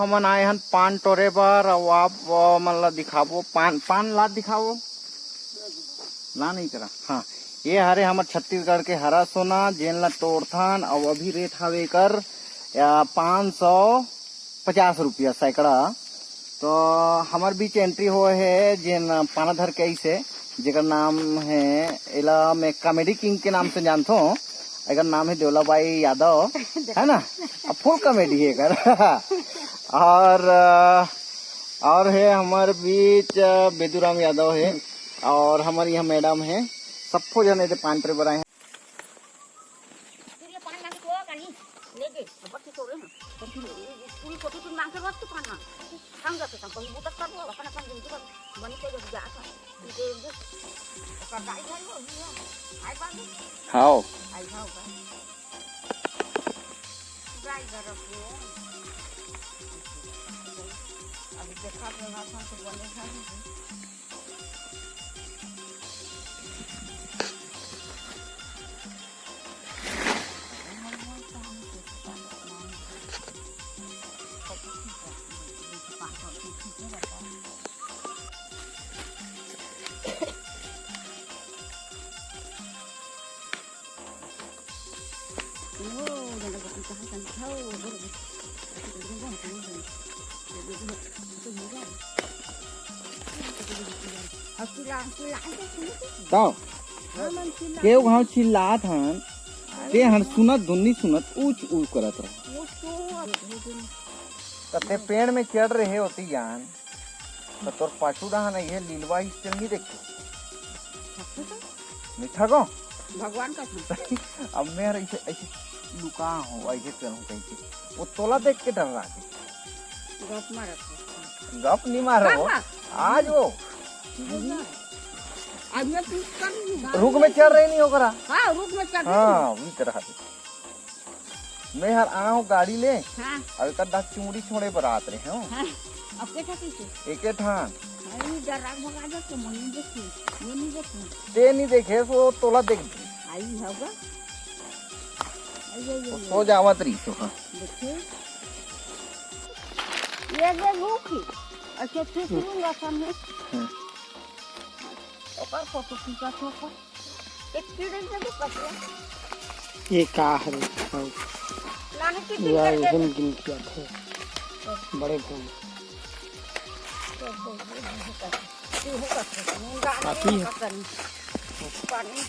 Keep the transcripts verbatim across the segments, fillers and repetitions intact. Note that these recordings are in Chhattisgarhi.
हमन आए हन पान टोरे बर, अउ आप, अ, मन ला दिखाबो, पान, पान ला दिखाबो, ला नहीं करा। हाँ, ये हरे हमर छत्तीसगढ़ के हरा सोना, जेन ला टोरथन, अउ अभी रेट हवे एकर, अ, पाँच सौ पचास रुपया सैकड़ा। तो हमर बीच एंट्री होए हे, जेन पाना धर के आइस हे, जेकर नाम हे, एला मैं कॉमेडी किंग के नाम से जानथों। एकर नाम हे देवला बाई यादव, है ना? अब फुल कॉमेडी हे एकर। और, अ, और हे हमर बीच, अ, बेदूराम यादव हे, और हमर यहाँ मैडम हे। सबो झन एदे पान टोरे बर आए हे। फिर ये पान मांगे तो कहीं ले दे, अब बच्चे सो रहे हैं। तो फिर ये पूरी छोटी चीज मांग के रोज के पान मांग। हम जाते हैं, कहीं बूता कर लो, अपन, अपन जिंदगी भर बनी से जब जात है, इनके एक दिन, ओकर दाई घर वो भी है, आई बाबू, हाओ। आई जाओ बा। दाई घर रखिए। अभी देखा तो ना था, तो बने था नहीं। तब केव घाव चिल्लात हन, ते हन सुनत धुन नी सुनत ऊंच ऊंच करत रह। त ते पेड़ में चढ़ रहे होती जान, त तोर पाछू डहान ये लीलवा हिस्से नहीं देखे। मीठा को? भगवान का था। अब मैं ऐसे, ऐसे लुका हूँ, ऐसे करूँ कहीं के। वो तोला देख के डर रहा है। गप मारत है। गप नहीं मार रहा वो। हाँ, हाँ। आज वो। आज मैं कुछ कर रही हूँ। रुख में चढ़ रही नहीं होकर। हाँ, रुख में चढ़ रही हूँ। हाँ, वही तरह से। मैं हर आऊँ गाड़ी ले। हाँ। अब एक आध चूड़ी छोड़े बर आत रहे हूँ। हाँ, अब के था कैसे? एके ठान। अरे, डर रात भगा जा, तो मैं नहीं देखी, मैं नहीं देखी। ते नहीं देखे, सो तोला देख दी। आई होगा। आई, आई, वो आई, सो आई। जावत रही सो, हाँ। देखिए। ये, ये रुकी। अच्छा, ठीक हम्म। लूंगा सामने। हम्म। ओकर फोटो खींचा तो ओकर। एक कीड़े से भी पकड़े। ये का हरे? हाँ। नानी की या फिर ये करके हम गिन किया थे। बड़े भून। तो हो गए, हो गए। तू हो गए। काफी है। पानी। पानी।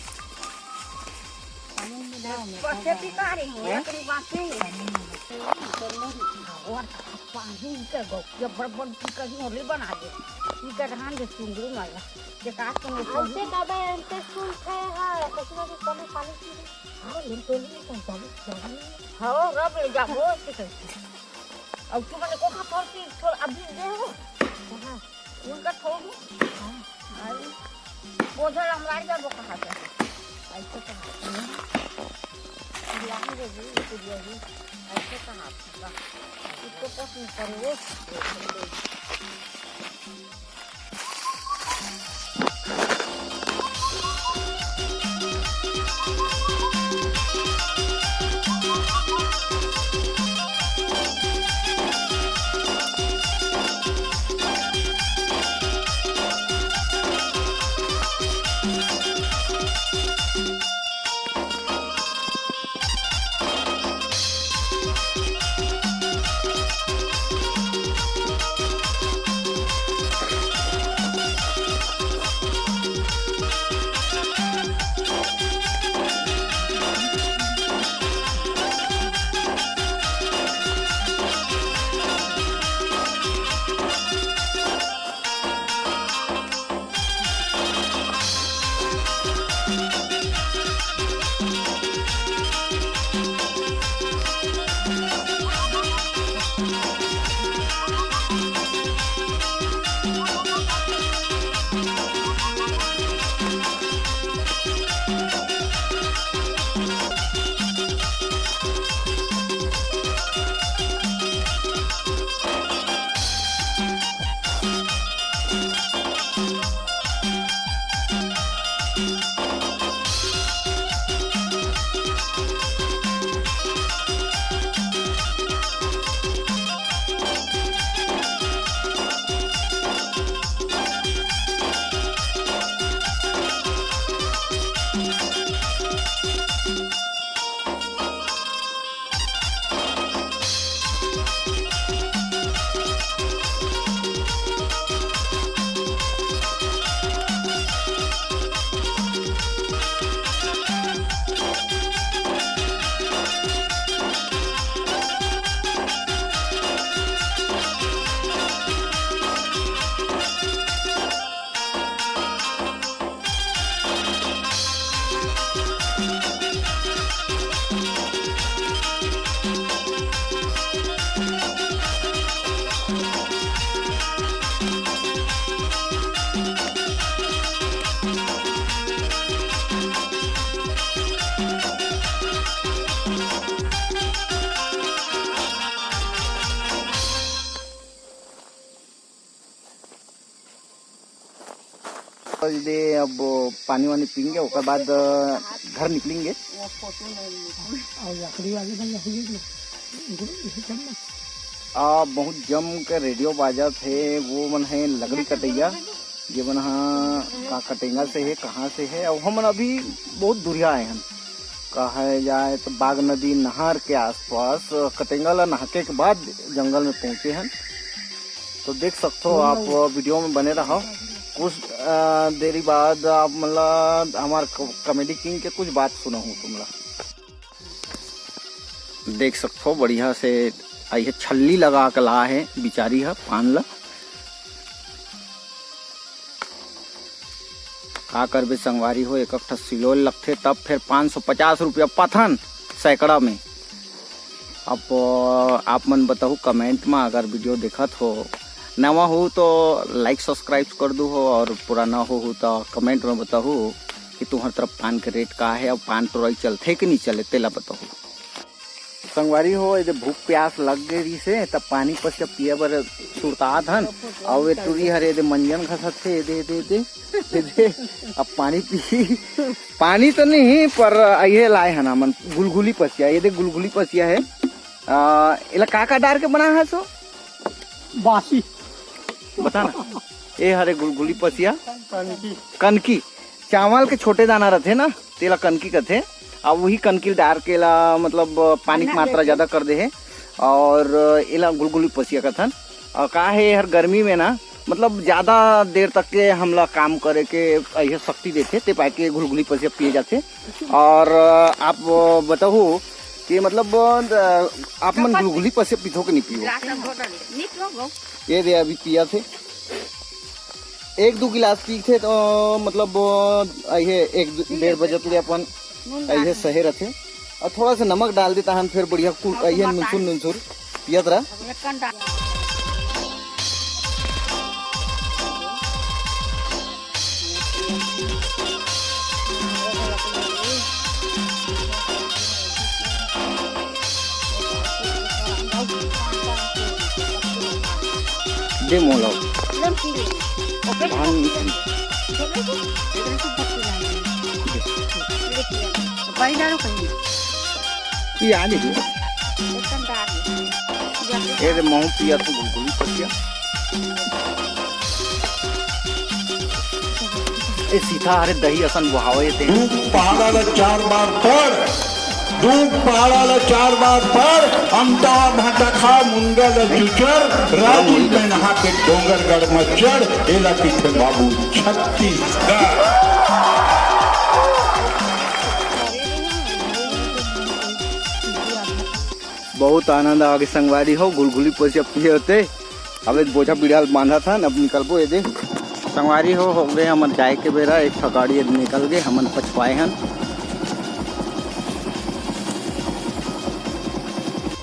पानी मिला। पत्ते पिका रही हूँ, हैं? लकड़ी बांध के। और पानी के गो, ये बड़ बड़ पिका की होली बना दे। ये का धान दे सुंदरी माया। ये का तुम ऐसे दादा, ऐसे सुन के, हाँ, कुछ ना कुछ कमी पानी की। हाँ, लेकिन तो नहीं, कौन सा भी, हाँ, रब ले जा, वो ऐसे करके। अब तू मैंने कोखा फोड़ के, थोड़ा अभी दे हो। हाँ। उनका छोड़ दो। हाँ। आई। बोझल हमारे जब कहा था। ऐसे कहा। यहाँ दे दी, इसे दे दी। ऐसे कहा था। इसको पसंद करो। दे, अब पानी वानी पीएंगे, ओकर बाद, अ, घर निकलेंगे। वो फोटो नहीं। और लकड़ी वाली बन जाएगी ना। इधर, इधर चल ना। आ, बहुत जम के रेडियो बाजत हे, वो मन हे लकड़ी कटैया, जे मन ह का कटेंगा से हे, कहाँ से हे, अउ हमन अभी बहुत दूरिहा आए हन। कहे जाए तो बाग नदी नहर के आसपास, अ, कटेंगा ला नहके के बाद जंगल में पहुँचे हन। तो देख सकथो आप, वीडियो में बने रहो। कुछ, अ, देरी बाद आप मन ला हमार क-, कॉमेडी किंग के कुछ बात सुनाहूँ तुमला। देख सकथो बढ़िया से, आ, ये छल्ली लगा के ला हे बिचारी ह पान ला। का करबे संगवारी हो, एक, एक ठा सिलोल लगथे, तब फेर पाँच सौ पचास रुपया पथन सैकड़ा में। अब, अ, आप मन बताहू कमेंट में, अगर वीडियो देखत हो, नवा हो तो लाइक सब्सक्राइब कर दू हो, और पुराना हो, हो तो कमेंट में बताहू कि तुम्हर तरफ पान के रेट का हे, और पान टोराई चलथे कि नहीं चले, तेला बताहू। संगवारी हो, ये दे भूख प्यास लग गई रही से, तब पानी पस के पिए बर सुरतात हन। अउ ये टूरी हरे दे मंजन घसत हे, दे, दे, दे, दे, दे। अब पानी पी, पानी तो नहीं, पर अइहे लाए हन हमन गुलगुली पसिया। ये दे गुलगुली पसिया है। आ, एला का का डार के बना है सो? बासी। बता ना। ए हरे गुलगुली पसिया। कनकी। कनकी। चावल के छोटे दाना रथे ना, तेला कनकी कथे। अब वही कनकी डार के ला, मतलब, पानी की मात्रा ज्यादा कर दे है और एला गुलगुली पसिया कथन। और का है, हर गर्मी में ना, मतलब, ज्यादा देर तक के हमला काम करे के अइहे शक्ति देथे, ते पाए के गुलगुली पसिया पिए जाथे। और आप बताहू कि, मतलब, आप मन गुलगुली पसिया पीथो के नहीं पीओ? ये दे अभी पिया थे, एक दो गिलास पी थे तो, मतलब, अइहे एक दो, डेढ़ बजे तक अपन अइहे सहे रथे। और थोड़ा सा नमक डाल दे, तहन फिर बढ़िया कुल अइहे नुनसुर नुनसुर पियत रह। दे मोला। भांग नहीं पी। पी आ ले। ए रे, महू पिया तो गुलगुली पसिया। ए सीता, अरे दही असन बहावे ते। दू पहाड़ा ला चार बार पढ़, दू पहाड़ा ला चार बार पढ़, अमता भाटा खा, मुंगा ला चुचर, राजी में नहा के डोंगरगढ़ में चढ़, एला किथे बाबू छत्तीसगढ़। बहुत आनंद आ गे संगवारी हो, गुलगुली पसिया पिए होते। अब एक बोझा बिड़ाल बांधा था, अब निकलबो ये दे। संगवारी हो, हो गए हमर जाए के बेरा, एक ठो गाड़ी निकल गए, हमन पछवाए हन।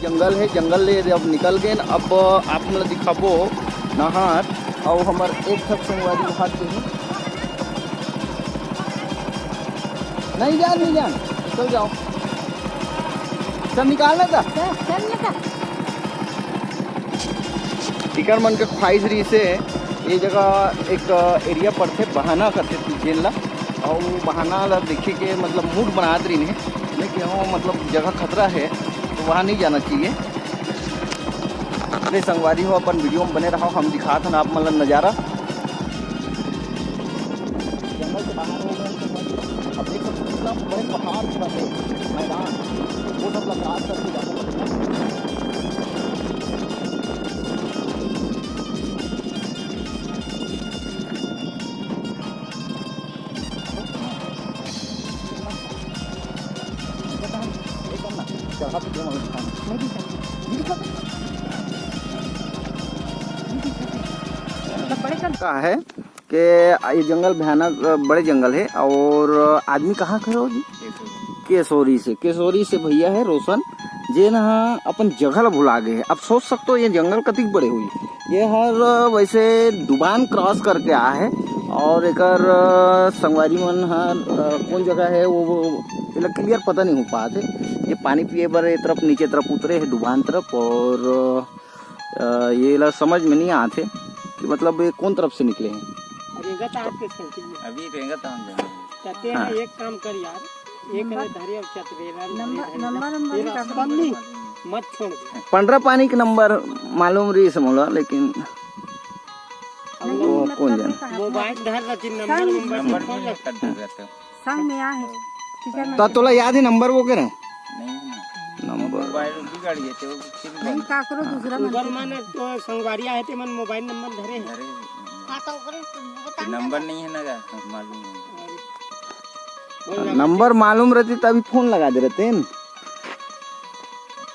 जंगल है, जंगल ले अब निकल गए। अब आप मन ला दिखाबो नहात, अउ हमर एक ठक संगवारी हाथ के है। नहीं जान, नहीं जान, चल जाओ, सब निकालना था। चल, चल निकाल। इकर मन के ख्वाहिश रहिस हे, ये जगह एक एरिया पड़थे, बहाना करथे जेन ला, अउ बहाना ला देखे के मतलब मूड बनात रहिन हे, मैं कहूँ मतलब जगह खतरा है तो वहाँ नहीं जाना चाहिए। ले संगवारी हो, अपन वीडियो में बने रहो, हम दिखात हन आप मन ला नज़ारा। जंगल से बाहर हो गए, अब देख सकते हो कितना बड़े पहाड़ पूरा है, मैदान, वो सब ला क्रॉस करके जाना पड़ेगा। चढ़ा तो दे, मगर नहीं दिखा। नहीं दिखा। नहीं दिखा। मतलब बड़े का है कि ये जंगल भयानक, अ, बड़े जंगल है। और आदमी कहाँ के हो जी? केसोरी से, केसोरी से भैया है रोशन, जेन ह अपन जगह ला भुला गए है। अब सोच सकते हो ये जंगल कतिक बड़े हुई। ये हर, अ, वैसे डुबान क्रॉस करके आ है और एकर, अ, संगवारी मन हर, अ, कौन जगह है वो, वो एला क्लियर पता नहीं हो पात है। ये पानी पिए बर ये तरफ, नीचे तरफ उतरे है डुबान तरफ और, अ, ये ला समझ में नहीं आत है कि मतलब ये कौन तरफ से निकले हैं। अभी रेंगत हम जाने। त तें हाँ। एक काम कर यार, एक नंबर, धरे अउ चतरेला नंबर, धरे, नंबर, नंबर ये निकाल। रास्ता में मत छोड़ दे। पंडरा पानी के नंबर मालूम रहिस मोला, लेकिन नहीं, वो मतलब कौन जाने? मोबाइल धर रहा थी, नंबर, संग नंबर नंबर फोन नहीं लगा। कर दे रहते। संग में आहे। ठीक है, तो तोला याद है नंबर वो करे? नहीं, नहीं। नंबर। मोबाइल बिगड़ गए थे, वो सिम नहीं, बंद। काकरो दूसरा मन उधर के। मन तो संगवारी आए थे, मन मोबाइल नंबर धरे हैं। अरे, हाँ, तो ओकरे बता नंबर दे। नहीं है ना, मालूम है। अरे। नंबर मालूम रहती तभी फोन लगा दे रहते हैं।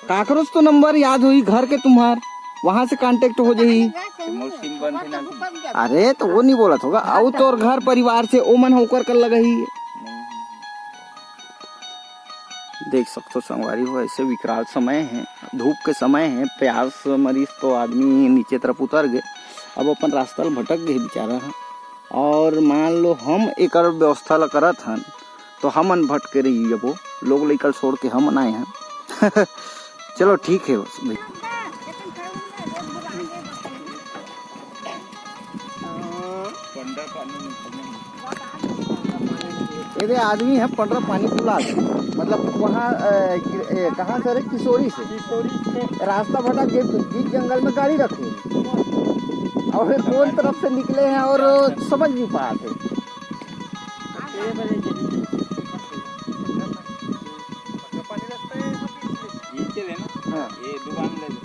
काकरोच तो नंबर याद होही घर के तुम्हार, वहां से कांटेक्ट हो जाही। मोर सिम बंद है ना अभी। अरे तो वो नहीं बोलत होगा, अउ तोर घर परिवार से ओमन ह ओकर कर लगाही। नहीं। देख सकथो संगवारी हो, ऐसे विकराल समय है, धूप के समय है, प्यास मरीस तो आदमी नीचे तरफ उतर गए। अब अपन रास्ता ल भटक गए बेचारा ह। और मान लो हम एकर व्यवस्था ला करत हन, तो हमन भटके रही जबो, लोग लइका छोड़ के हमन आए हन। चलो ठीक है बस भाई। ये दे आदमी है पंडरा पानी पुला दे, मतलब वहाँ, अ, गिर-, ए, कहाँ से रे? किशोरी से। किशोरी से। रास्ता भटक गए, बीच जंगल में गाड़ी रखे और फिर कौन तरफ से निकले हैं और समझ नहीं पाए थे। नीचे ले ना। हाँ। ये दुकान ले।